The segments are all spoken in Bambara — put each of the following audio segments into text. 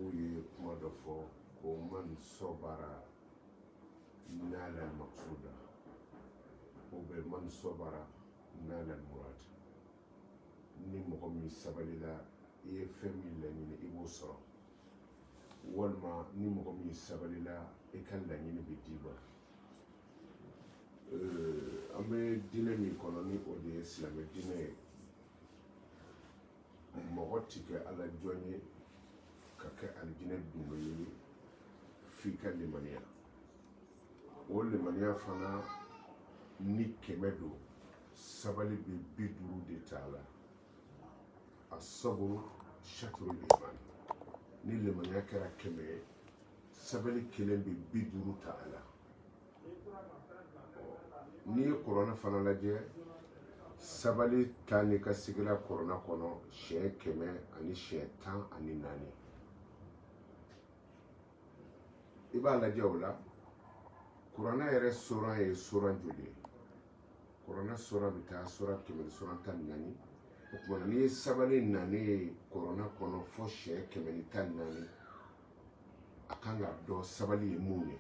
Arabuw ye kuma dɔ fɔ ko man sɔbara nala maksuda ou bien man sɔbara nala murad. Ni mɔgɔ min sabalila, i ye fɛn min laɲini, i b'o sɔrɔ, walima ni mɔgɔ min sabalila, i ka laɲini bɛ d'i ma. An bɛ diinɛ min kɔnɔ, ni o de ye silamɛ diinɛ ye, mɔgɔ ti kɛ ala jɔn ye ka kɛ alijinɛ dunge ye f'i ka limaniya. O limaniya fana, ni 100 don, sabali bɛ 50 de ta a la. Asaburu shatrul iman. Ni limaniya kɛra 100 ye, sabali kelen bɛ 50 ta a la. N'i ye kuranɛ fana lajɛ, sabali taa ni ka seginna kuranɛ kɔnɔ siɲɛ 114. I b'a lajɛ o la, kuranɛ yɛrɛ soran ye soran joli ye? Kuranɛ soran bɛ taa soran kɛmɛ ni soran 14. O tuma na, n'i ye sabali nanen ye kuranɛ kɔnɔ fo siɲɛ 114, a kan ka dɔn sabali ye mun ye.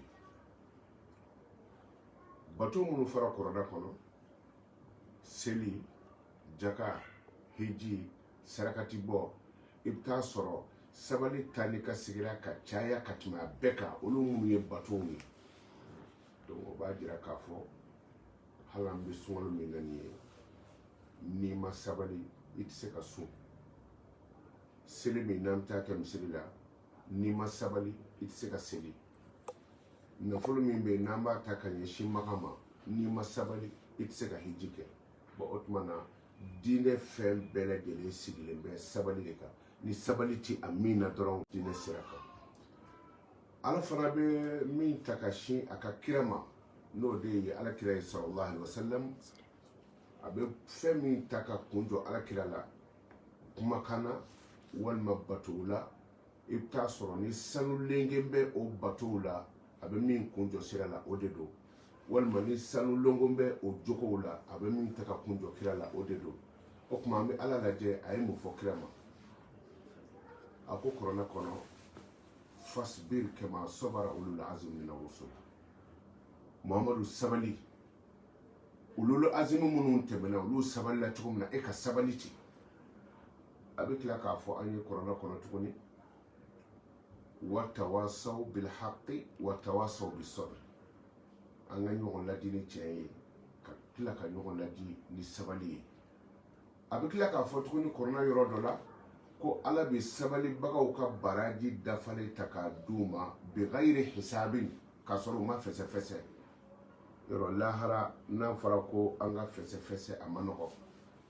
Bato minnu fɔra kuranɛ kɔnɔ, seli, jaka, hiji, sarakati bɔ, i bɛ taa sɔrɔ sabali taa ni ka seginna ka caya ka tɛmɛ a bɛɛ kan, olu minnu ye batow ye. Donc o b'a jira k'a fɔ hali an bɛ sunkalo min na nin ye, n'i ma sabali, i tɛ se ka sun. Seli min n'an bɛ taa kɛ misiri la, n'i ma sabali, i tɛ se ka seli. Nafolo min bɛ yen n'an b'a ta ka ɲɛsin Makan ma, n'i ma sabali, i tɛ se ka hiji kɛ. Bon, o tuma na, diinɛ fɛn bɛɛ lajɛlen sigilen bɛ sabali de kan. Ni sabali tɛ a min na dɔrɔn, diinɛ sira kan. Ala fana bɛ min ta ka sin a ka kira ma, n'o de ye ala kira ye, sallallahu alaihi wasallam, a bɛ fɛn min ta ka kun jɔ ala kira la kumakan na walima batow la, i bɛ taa sɔrɔ ni sanu lengen bɛ o batow la, a bɛ min kun jɔ sira la, o de don, walima ni sanu longon bɛ o jogow la, a bɛ min ta ka kun jɔ kira la, o de don. O tuma, an bɛ ala lajɛ, a ye mun fɔ kira ma? A ko kuranɛ kɔnɔ: fasbir kama sabara ulul azmi mina rusul. Muhamadu, sabali. Ulul azmi minnu tɛmɛna, olu sabalila cogo min na, e ka sabali ten. A bɛ tila k'a fɔ an ye kuranɛ kɔnɔ tuguni: wa tawasaw bil haqqi wa tawasaw bis sabr. An ka ɲɔgɔn ladi ni tiɲɛ ye, ka tila ka ɲɔgɔn ladi ni sabali ye. A bɛ tila k'a fɔ tuguni kuranɛ yɔrɔ dɔ la ko ala bɛ sabalibagaw ka baraji dafalen ta k'a d'u ma bighayri hisabin, k'a sɔrɔ u ma fɛsɛfɛsɛ. Yɔrɔ lahara, n'a fɔra ko an ka fɛsɛfɛsɛ, a ma nɔgɔ.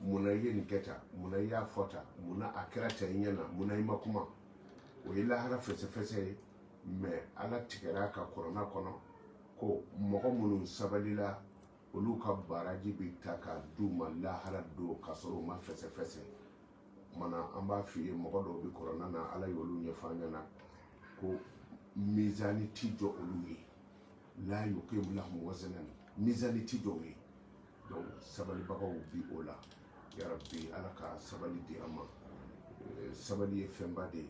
Munna i ye nin kɛ tan? Munna i y'a fɔ tan? Munna a kɛra tan i ɲɛ na? Munna i ma kuma? O ye lahara fɛsɛfɛsɛ ye. Mais ala tigɛra a ka kuranɛ kɔnɔ ko mɔgɔ minnu sabalila, olu ka baraji bɛ ta k'a d'u ma lahara don, k'a sɔrɔ u ma fɛsɛfɛsɛ. Kumana, an b'a f'i ye, mɔgɔ dɔw bɛ kuranɛ na, ala y'olu ɲɛfɔ an ɲɛna ko mizani ti jɔ olu ye, la yuqimu lahum wazanan, mizani ti jɔ u ye. Donc sabalibagaw bi o la. Yarabi, ala ka sabali di an ma. Sabali ye fɛnba de ye.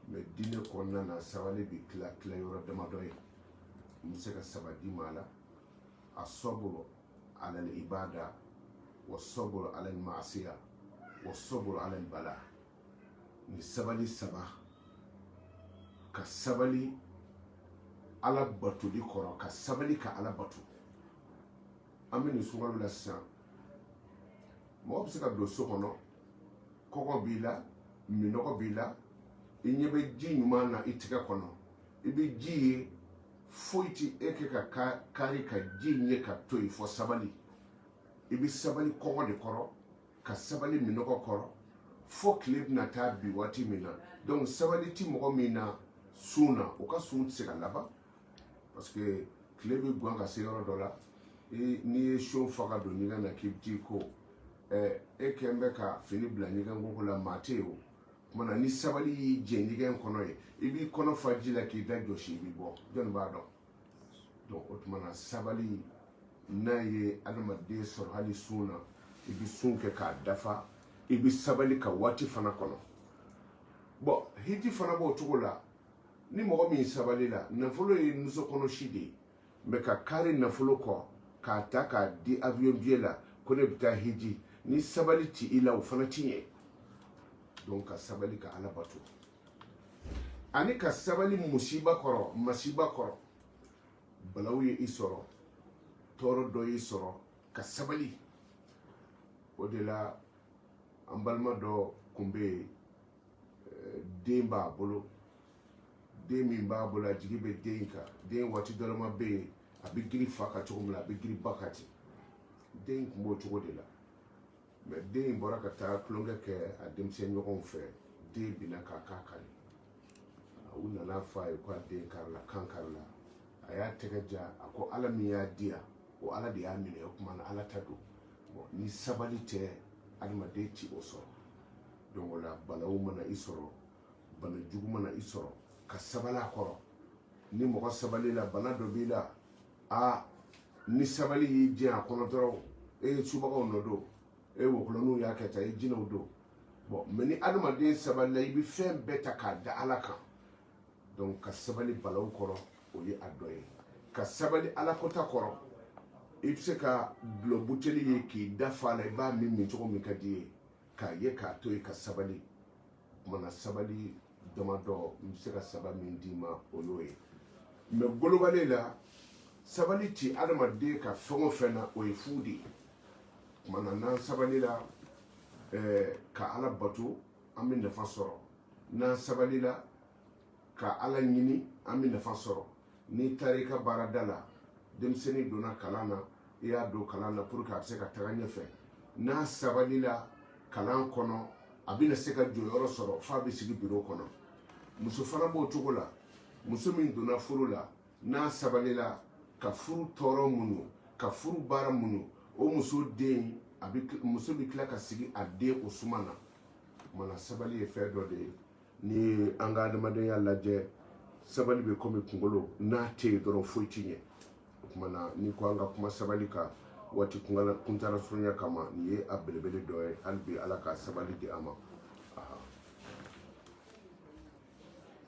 Mais diinɛ kɔnɔna na, sabali bɛ tila tila yɔrɔ damadɔ ye. N bɛ se ka saba di ma a la: asaburu ala ibada, wa saburu ala maasiya, wa saburu ala bala. Ni sabali saba: ka sabali ala batoli kɔrɔ, ka sabali ka ala bato. An bɛ nin sunkalo la sisan, mɔgɔ bɛ se ka don so kɔnɔ, kɔngɔ b'i la, minɔgɔ b'i la, i ɲɛ bɛ ji ɲuman na i tɛgɛ kɔnɔ, i bɛ ji ye, foyi ti e kɛ ka kari ka ji in ye ka to yen fɔ sabali. I bɛ sabali kɔngɔ de kɔrɔ, ka sabali minɔgɔ kɔrɔ, fo tile bɛna taa bi waati min na. Donc sabali ti mɔgɔ min na sun na, o ka sun tɛ se ka laban, parce que tile bɛ gan ka se yɔrɔ dɔ la, n'i ye seau fa ka don ɲɛgɛn na k'i bɛ t'i ko, e kɛn bɛ ka fini bila ɲɛgɛn koko la, maa tɛ yen. O tuma na, ni sabali y'i jɛ ɲɛgɛn kɔnɔ ye, i b'i kɔnɔ fa ji la k'i da jɔsi, i bɛ bɔ, jɔnni b'a dɔn? Donc o tuma na, sabali n'a ye adamaden sɔrɔ hali sun na, i bɛ sun kɛ k'a dafa, i bɛ sabali ka waati fana kɔnɔ. Bon, hiji fana b'o cogo la. Ni mɔgɔ min sabalila, nafolo ye muso kɔnɔ si de ye, mais ka kari nafolo kɔ k'a ta k'a di avion billet la ko ne bɛ taa hiji, ni sabali ti i la, o fana ti ɲɛ. Donc ka sabali ka Ala bato, ani ka sabali musiba kɔrɔ, masiba kɔrɔ. Balawu ye i sɔrɔ, tɔɔrɔ dɔ y'i sɔrɔ, ka sabali. O de la an balima dɔ kun bɛ yen, den b'a bolo. Den min b'a bolo, a jigi bɛ den kan. Den waati dɔlama bɛ yen, a bɛ giri fa kan cogo min na, a bɛ giri ba kan ten. Den kun b'o cogo de la, mais den in bɔra ka taa tulonkɛ kɛ a denmisɛn ɲɔgɔnw fɛ. Den binna k'a kan kari. U nana fɔ a ye ko a den karila, kan karila. A y'a tɛgɛ ja, a ko Ala min y'a di yan, o Ala de y'a minɛ. O tuma na Ala ta don. Bon, ni sabali tɛ, adamaden ti o sɔrɔ. Donc o la, balawu mana i sɔrɔ, bana jugu mana i sɔrɔ, ka sabali a kɔrɔ. Ni mɔgɔ sabali la, bana dɔ b'i la, aa, ni sabali y'i jɛ a kɔnɔ dɔrɔn, e ye subagaw nɔ don, e wɔkulɔninw y'a kɛ tan, e jinɛw don. Bon, mais ni adamaden sabalila, i bɛ fɛn bɛɛ ta k'a da Ala kan. Donc ka sabali balawu kɔrɔ, o ye a dɔ ye. Ka sabali alakota kɔrɔ, i bɛ se ka dulɔ buteli ye k'i da fa a la, i b'a min cogo min ka di i ye, k'a ye k'a to yen, ka sabali. Kumana sabali damadɔ, n bɛ se ka saba min d'i ma, o y'o ye. Mais global la, sabali ti adamaden ka fɛn o fɛn na, o ye fu de ye. Kumana n'an sabalila ka Ala bato, an bɛ nafa sɔrɔ. N'an sabalila ka Ala ɲini, an bɛ nafa sɔrɔ. N'i taara i ka baarada la, denmisɛnnin donna kalan na, i y'a don kalan na pour que a bɛ se ka taga ɲɛfɛ. N'a sabalila kalan kɔnɔ, a bɛna se ka jɔyɔrɔ sɔrɔ f'a bɛ sigi biro kɔnɔ. Muso fana b'o cogo la. Muso min donna furu la, n'a sabalila ka furu tɔɔrɔ muɲu, ka furu baara muɲu, o muso den a bɛ muso bɛ tila ka sigi a den o suma na. Kumana sabali ye fɛn dɔ de ye. Ni an ka adamadenya lajɛ, sabali bɛ komi kunkolo, n'a tɛ yen dɔrɔn, foyi ti ɲɛ. O tuma na, n'i ko an ka kuma sabali kan, waati kuntala surunya kama, nin ye a belebele dɔ ye. Hali bi, Ala ka sabali di an ma.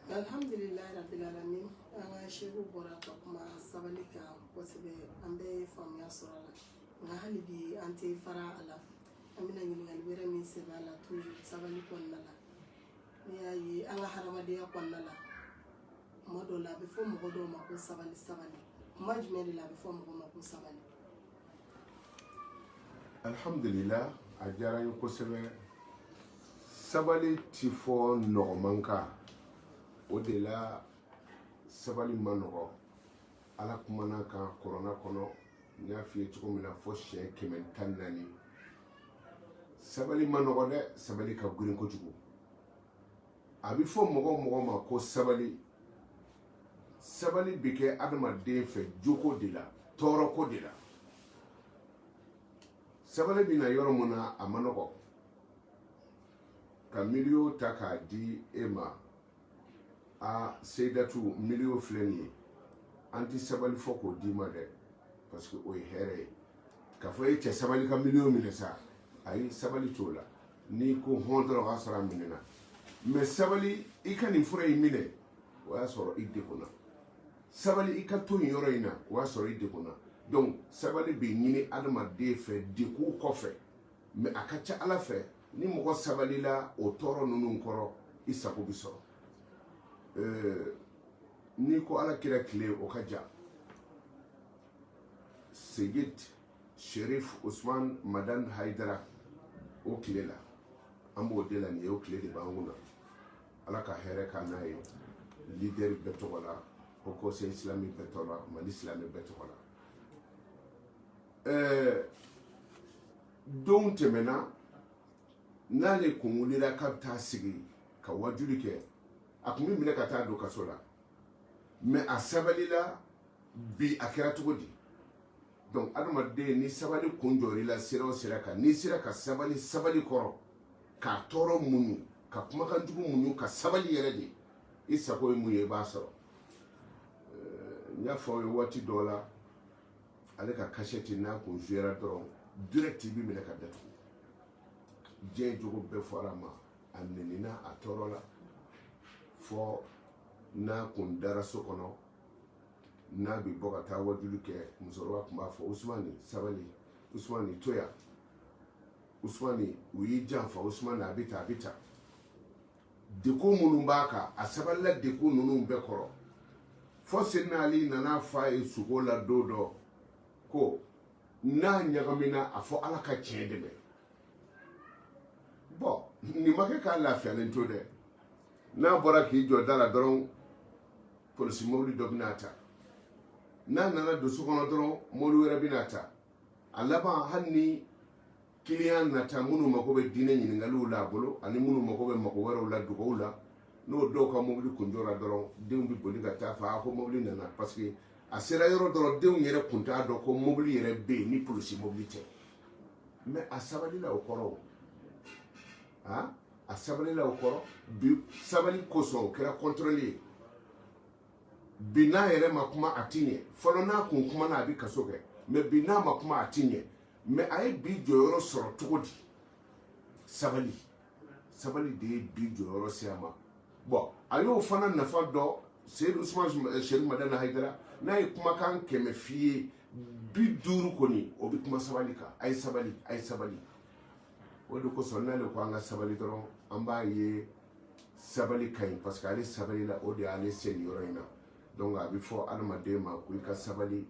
Alhamdulilayi rabbil alamin. An ka seku bɔra ka kuma sabali kan kosɛbɛ, an bɛɛ ye faamuya sɔrɔ a la. Nka hali bi an tɛ fara a la, an bɛna ɲininkali wɛrɛ min sɛbɛn a la toujours sabali kɔnɔna la. N'i y'a ye an ka hadamadenya kɔnɔna la, kuma dɔw la a bɛ fɔ mɔgɔ dɔw ma ko sabali sabali. Kuma jumɛn de la a bɛ fɔ mɔgɔ ma ko sabali? Alhamdulillah, a diyara n ye kosɛbɛ. Sabali ti fɔ nɔgɔman kan, o de la sabali ma nɔgɔ. Ala kumana kan kurana kɔnɔ, n y'a f'i ye cogo min na, fo siɲɛ 114. Sabali ma nɔgɔ dɛ, sabali ka girin kojugu. A bɛ fɔ mɔgɔ o mɔgɔ ma ko sabali, sabali bɛ kɛ adamaden fɛ joko de la, tɔɔrɔko de la. Sabali bɛ na yɔrɔ mun na, a ma nɔgɔ. Ka miliyo ta k'a di e ma, a Seyidatu, miliyo filɛ nin ye, an tɛ sabali fɔ k'o d'i ma dɛ, parce que o ye hɛrɛ ye. K'a fɔ e cɛ sabali ka miliyo minɛ sa, ayi, sabali t'o la. N'i ko hɔn dɔrɔn, o y'a sɔrɔ a minɛna. Mais sabali, i ka nin fura in minɛ, o y'a sɔrɔ i degunna. Sabali, i ka to nin yɔrɔ in na, o y'a sɔrɔ i degunna. Donc sabali bɛ ɲini adamaden fɛ degun kɔfɛ. Mais a ka ca Ala fɛ, ni mɔgɔ sabalila o tɔɔrɔ ninnu kɔrɔ, i sago bɛ sɔrɔ. N'i ko Ala kira tile, o ka jan. Seyid Sherif Usman Madan Haidara, o tile la, an b'o de la nin ye, o tile de b'an kunna. Ala ka hɛrɛ k'an n'a ye, leader bɛɛ tɔgɔ la, Haut Conseil islamique bɛɛ tɔgɔ la, Mali silamɛ bɛɛ tɔgɔ la. Don tɛmɛna, n'ale kun wulila k'a bɛ taa sigi ka wajuli kɛ, a kun bɛ minɛ ka taa don kaso la. Mais a sabalila. Bi a kɛra cogo di? Donc adamaden, ni sabali kun jɔr'i la sira o sira kan, n'i sera ka sabali sabali kɔrɔ, k'a tɔɔrɔ muɲu, ka kumakan jugu muɲu, ka sabali yɛrɛ de, i sago ye mun ye, i b'a sɔrɔ. N y'a fɔ aw ye waati dɔ la, ale ka kasɛti n'a kun suyara dɔrɔn, direct i bɛ minɛ ka datugu. Diɲɛ jogo bɛɛ fɔra a ma, a nɛnina, a tɔɔrɔ la, fɔ N'a kun dara so kɔnɔ, n'a bɛ bɔ ka taa wajuli kɛ, musokɔrɔba tun b'a fɔ: Usumani, sabali. Usumani, to yan. Usumani, u y'i janfa. Usumani, a bɛ tan, a bɛ tan. Degun minnu b'a kan, a sabalila degun ninnu bɛɛ kɔrɔ, fo Seyidina Ali nana fɔ a ye sugo la don dɔ ko n'a ɲagamina, a fɔ Ala ka tiɲɛ dɛmɛ. Bɔn, nin ma kɛ k'a lafiyalen to dɛ. N'a bɔra k'i jɔ da la dɔrɔn, polisi mobili dɔ bɛna ta. N'a nana don so kɔnɔ dɔrɔn, mobili wɛrɛ bɛna ta. A laban, hali ni kiliyan nata, minnu mako bɛ diinɛ ɲininkaliw la a bolo, ani minnu mako bɛ mako wɛrɛw la, dugawu la, n'o dɔw ka mobili kun jɔra dɔrɔn, denw bɛ boli ka taa fɔ a ko mobili nana, parce que a sera yɔrɔ dɔrɔn, denw yɛrɛ kun t'a dɔn ko mobili yɛrɛ bɛ yen ni polisi mobili tɛ. Mais a sabalila o kɔrɔ, o a sabalila o kɔrɔ. Bi, sabali kosɔn, o kɛra contrôle ye. Bi, n'a yɛrɛ ma kuma, a ti ɲɛ. Fɔlɔ, n'a kun kumana, a bɛ kaso kɛ. Mais bi, n'a ma kuma, a ti ɲɛ. Mais a ye bi jɔyɔrɔ sɔrɔ cogo di? Sabali, sabali de ye bi jɔyɔrɔ se a ma. Bɔn, a y'o fana nafa dɔn. Seyidu Usman Sherif Madani Hayidara, n'a ye kumakan 100 f'i ye, 50 kɔni, o bɛ kuma sabali kan. A ye sabali, a ye sabali. O de kosɔn, n'ale ko an ka sabali dɔrɔn, an b'a ye sabali ka ɲi, parce que ale sabali la, o de y'ale se nin yɔrɔ in na. Donc a bɛ fɔ adamaden ma ko i ka sabali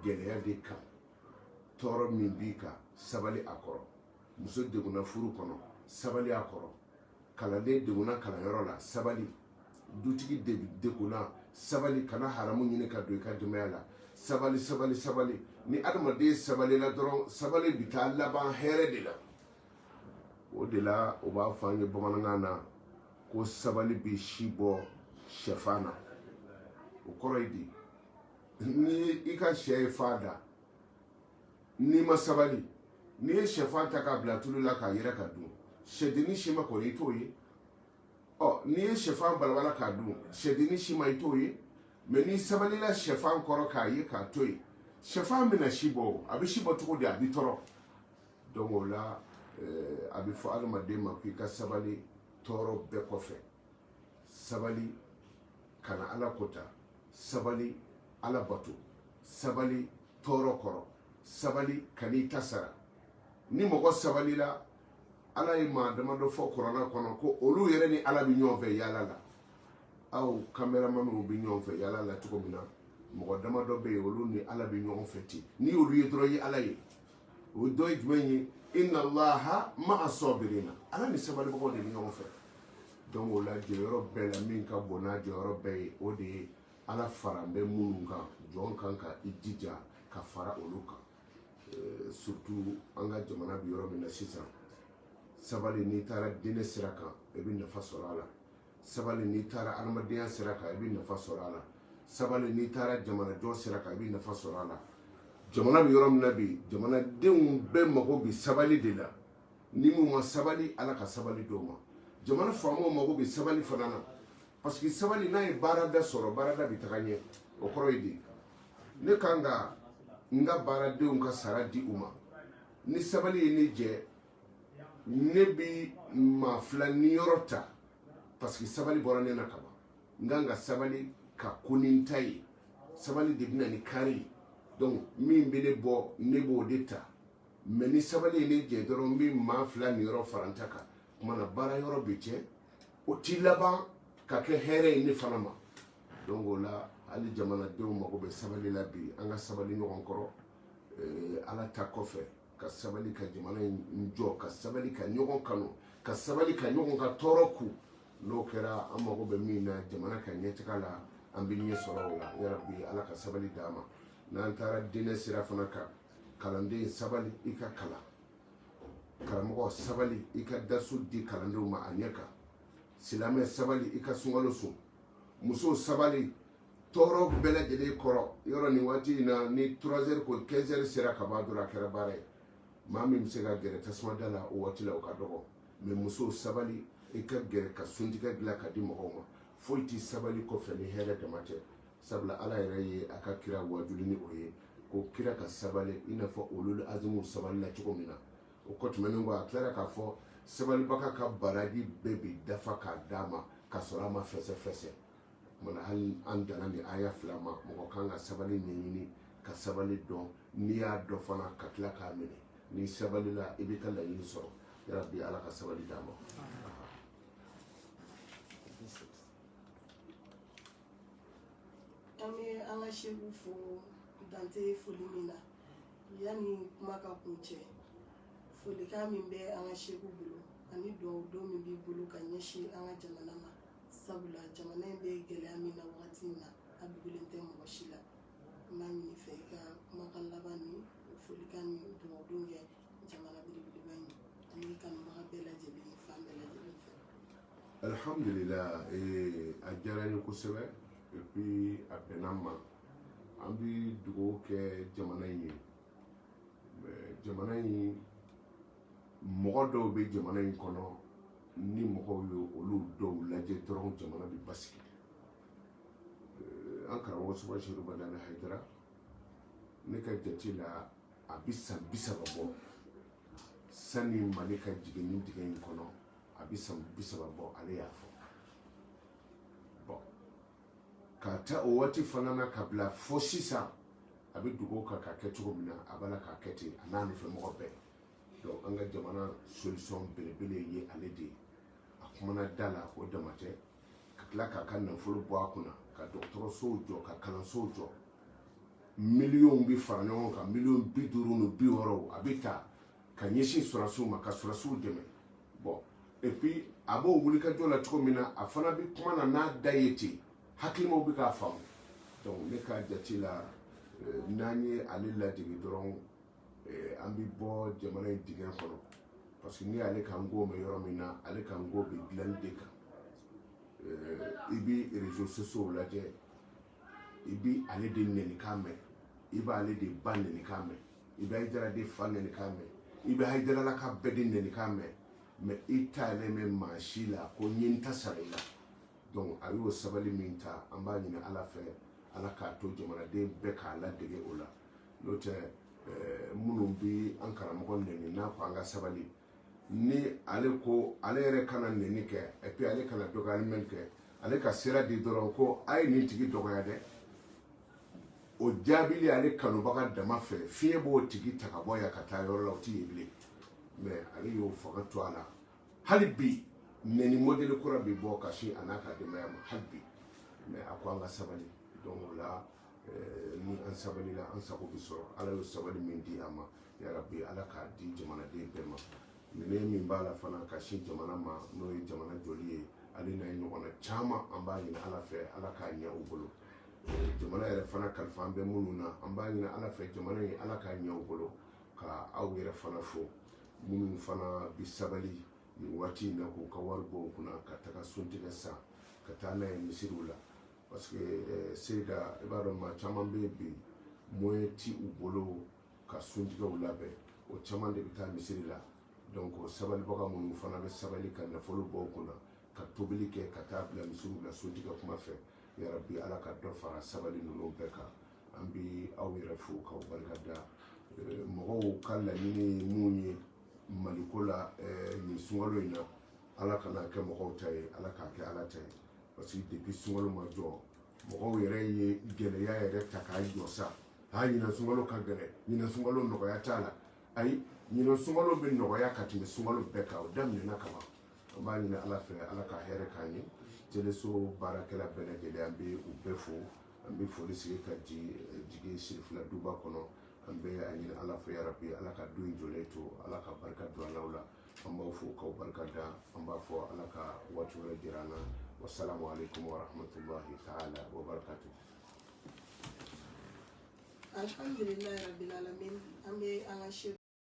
gɛlɛya de kan. Tɔɔrɔ min b'i kan, sabali a kɔrɔ. Muso degunna furu kɔnɔ, sabali a kɔrɔ. Kalanden degunna kalanyɔrɔ la, sabali. Dutigi degunna, sabali. Kana haramu ɲini ka don i ka denbaya la. Sabali, sabali, sabali. Ni adamaden sabalila dɔrɔn, sabali bɛ taa laban hɛrɛ de la. O de la, o b'a fɔ an ye bamanankan na ko sabali bɛ si bɔ sɛfan na. O kɔrɔ ye di? Ni i ka sɛ ye fa da, n'i ma sabali, n'i ye sɛfan ta k'a bila tulu la k'a yɛrɛ ka dun, sɛdennin sima kɔni, i t'o ye. Ɔ, n'i ye sɛfan balabala k'a dun, sɛdennin sima, i t'o ye. Mais n'i sabalila sɛfan kɔrɔ k'a ye k'a to yen, sɛfan bɛna si bɔ. A bɛ si bɔ cogo di? A bɛ tɔrɔ. Donc o la, a bɛ fɔ adamaden ma k'i ka sabali tɔɔrɔ bɛɛ kɔfɛ. Sabali kana Ala kota, sabali Ala bato, sabali tɔɔrɔ kɔrɔ, sabali kan'i ta sara. Ni mɔgɔ sabalila, Ala ye maa damadɔ fɔ kuranɛ kɔnɔ ko olu yɛrɛ ni Ala bɛ ɲɔgɔn fɛ yaala la. Aw kameramaniw bɛ ɲɔgɔn fɛ yaala la cogo min na, mɔgɔ damadɔ bɛ yen, olu ni Ala bɛ ɲɔgɔn fɛ ten. N'i y'olu ye dɔrɔn, i ye Ala ye. O dɔ ye jumɛn ye? Inna Allaha ma'a sabirina. Ala ni sabalibagaw de bɛ ɲɔgɔn fɛ. Donc o la, jɔyɔrɔ bɛɛ la, min ka bon n'a jɔyɔrɔ bɛɛ ye, o de ye Ala fara bɛ minnu kan. Jɔn kan ka i jija ka fara olu kan. Surtout an ka jamana bɛ yɔrɔ min na sisan, sabali, n'i taara diinɛ sira kan, i bɛ nafa sɔrɔ a la. Sabali, n'i taara adamadenya sira kan, i bɛ nafa sɔrɔ a la. Sabali, n'i taara jamanajɔ sira kan, i bɛ nafa sɔrɔ a la. Jamana bɛ yɔrɔ min na bi, jamanadenw bɛɛ mago bɛ sabali de la. Ni mun ma sabali, Ala ka sabali d'o ma. Jamana faamaw mago bɛ sabali fana na, parce que sabali, n'a ye baarada sɔrɔ, baarada bɛ taga ɲɛ. O kɔrɔ ye di? Ne kan ka n ka baaradenw ka sara di u ma. Ni sabali ye ne jɛ, ne bi maa 2 niyɔrɔ ta, parce que sabali bɔra ne na kaban. N kan ka sabali ka ko ni n ta ye. Sabali de bɛna ni kari ye. Donc min bɛ ne bɔ, ne b'o de ta. Mais ni sabali ye ne jɛ dɔrɔn, n bɛ maa 2 niyɔrɔ fara n ta kan. Tuma na, baara yɔrɔ bɛ tiɲɛ, o ti laban ka kɛ hɛrɛ ye ne fana ma. Donc o la, hali jamanadenw mago bɛ sabali la bi. An ka sabali ɲɔgɔn kɔrɔ, Ala ta kɔfɛ, ka sabali ka jamana in jɔ, ka sabali ka ɲɔgɔn kanu, ka sabali ka ɲɔgɔn ka tɔɔrɔ ku. N'o kɛra, an mago bɛ min na jamana ka ɲɛtaga la, an bɛ ɲɛ sɔrɔ o la. Yarabi, Ala ka sabali d'an ma. N'an taara diinɛ sira fana kan, kalanden, sabali i ka kalan. Karamɔgɔ, sabali i ka darisu di kalandenw ma a ɲɛ kan. Silamɛ, sabali i ka sunkalo sun. Muso, sabali tɔɔrɔ bɛɛ lajɛlen kɔrɔ. Yɔrɔ nin waati in na, ni 3 heures ko 15 heures sera ka ban dɔrɔn, a kɛra baara ye. Maa min bɛ se ka gɛrɛ tasuma da la o waati la, o ka dɔgɔ. Mais muso, sabali i ka gɛrɛ ka suntigɛ dilan ka di mɔgɔw ma. Foyi tɛ sabali kɔfɛ ni hɛrɛ dama tɛ, sabula Ala yɛrɛ ye a ka kira wajuli ni o ye, ko kira ka sabali i n'a fɔ ulul azimuw sabalila cogo min na. O kɔ tɛmɛnen kɔ, a tilara k'a fɔ sabalibaga ka baraji bɛɛ bɛ dafa k'a d'a ma, k'a sɔrɔ a ma fɛsɛfɛsɛ. Kumana hali an danna ni aya 2 ma, mɔgɔ kan ka sabali ɲɛɲini, ka sabali dɔn. N'i y'a dɔn fana, ka tila k'a minɛ. N'i sabalila, i b'i ka laɲini sɔrɔ. Yarabi, Ala ka sabali d'an ma. An bɛ an ka seku fo dante foli min na. Yanni kuma ka kuncɛ, folikan min bɛ an ka seku bolo ani dugawu don min b'i bolo ka ɲɛsin an ka jamana ma, sabula jamana in bɛ gɛlɛya min na wagati in na, a dogolen tɛ mɔgɔ si la, n b'a ɲini fɛ i ka kumakan laban ni folikan ni dugawu don kɛ jamana belebeleba in ani kanubaga bɛɛ lajɛlen, fan bɛɛ lajɛlen fɛ. Alhamdulillah, a diyara n ye kosɛbɛ, et puis a bɛnna n ma. An bɛ dugawu kɛ jamana in ye. Jamana in, mɔgɔ dɔw bɛ jamana in kɔnɔ, ni mɔgɔw ye olu dɔw lajɛ dɔrɔn, jamana bɛ basigi. An karamɔgɔ Suma Sedu Madani Hayidara, ne ka jate la, a bɛ san 30 bɔ sani Mali ka jigin nin dingɛ in kɔnɔ. A bɛ san 30 bɔ, ale y'a fɔ. Bon, k'a ta o waati fana na ka bila fo sisan, a bɛ dugawu kan k'a kɛ cogo min na, a b'a la k'a kɛ ten, a n'a nɔfɛ mɔgɔ bɛɛ. Donc an ka jamana solution belebele ye ale de ye. A kumana da la, o dama tɛ, ka tila k'a ka nafolo bɔ a kunna ka dɔgɔtɔrɔsow jɔ, ka kalansow jɔ. Miliyɔnw bɛ fara ɲɔgɔn kan, miliyɔn 50 ni 60, a bɛ ta ka ɲɛsin sɔrɔdasiw ma, ka sɔrɔdasiw dɛmɛ. Bon, et puis a b'o wulikajɔ la cogo min na, a fana bɛ kuma na n'a da ye ten, hakilimaw bɛ k'a faamu. Donc ne ka jate la, n'an ye ale ladege dɔrɔn, an bɛ bɔ jamana in dingɛ kɔnɔ, parce que n'i y'ale ka n ko mɛn yɔrɔ min na, ale ka n ko bɛ dilanni de kan. I bɛ réseaux sociaux lajɛ, i bɛ ale de nɛnikan mɛn, i b'ale de ba nɛnikan mɛn, i bɛ Hayidara de fa nɛnikan mɛn, i bɛ Hayidaralaka bɛɛ de nɛnikan mɛn, mais i t'ale mɛn maa si la ko n ye n ta sara i la. Donc a y'o sabali min ta, an b'a ɲini Ala fɛ, Ala k'a to jamanaden bɛɛ k'a ladege o la. N'o tɛ, minnu bɛ an karamɔgɔ nɛni n'a ko an ka sabali, ni ale ko ale yɛrɛ kana nɛni kɛ, et puis ale kana dɔgɔyali kɛ, ale ka sira di dɔrɔn ko a ye nin tigi dɔgɔya dɛ, o jaabili ale kanubaga dama fɛ, fiɲɛ b'o tigi ta ka bɔ yan ka taa yɔrɔ la, o ti yen bilen. Mais ale y'o fanga to a la. Hali bi nɛni modèle kura bɛ bɔ ka sin a n'a ka denbaya ma hali bi, mais a ko an ka sabali. Donc o la, ni an sabalila, an sago bɛ sɔrɔ. Ala y'o sabali min di a ma, yarabi, Ala k'a di jamanaden bɛɛ ma. Minɛn min b'a la fana ka sin jamana ma, n'o ye jamana jɔli ye, ale n'a ye ɲɔgɔnna caman, an b'a ɲini Ala fɛ, Ala k'a ɲɛ u bolo. Jamana yɛrɛ fana kalifa an bɛ minnu na, an b'a ɲini Ala fɛ, jamana in, Ala k'a ɲɛ u bolo. Ka aw yɛrɛ fana fo, minnu fana bi sabali nin waati in na k'u ka wari bɔ u kunna ka taga suntigɛ san ka taa n'a ye misiriw la, parce que seyida, i b'a dɔn, maa caman bɛ yen bi, moyen ti u bolo ka suntigɛw labɛn, o caman de bɛ taa misiri la. Donc sabalibaga minnu fana bɛ sabali ka nafolo bɔ u kunna ka tobili kɛ ka taa bila misiriw la suntigɛ kuma fɛ, yarabi, Ala ka dɔ fara sabali ninnu bɛɛ kan. An bɛ aw yɛrɛ fo k'aw barika da. Mɔgɔw ka laɲini ye mun ye Maliko la nin sunkalo in na, Ala kana kɛ mɔgɔw ta ye, Ala k'a kɛ Ala ta ye, parce que depuis sunkalo ma jɔ, mɔgɔw yɛrɛ ye gɛlɛya yɛrɛ ta k'a jɔ sa. A ɲinan sunkalo ka gɛlɛn, ɲinan sunkalo nɔgɔya t'a la. Ayi, ɲinan sunkalo bɛ nɔgɔya ka tɛmɛ sunkalo bɛɛ kan, o daminɛna kaban. An b'a ɲini Ala fɛ, Ala ka hɛrɛ k'an ye. Teleso baarakɛla bɛɛ lajɛlen, an bɛ u bɛɛ fo. An bɛ foli sigi ka jigin Sirifila duba kɔnɔ. An bɛ a ɲini Ala fɛ, yarabi, Ala ka du in jɔlen to, Ala ka barika don a la. An b'aw fo k'aw barika da. An b'a fɔ Ala ka waati wɛrɛ jira an na. Wasalamu alaikum warahmatullahi taala wabarakatuh. Alhamdulilayi rabbil alamin. An bɛ an ka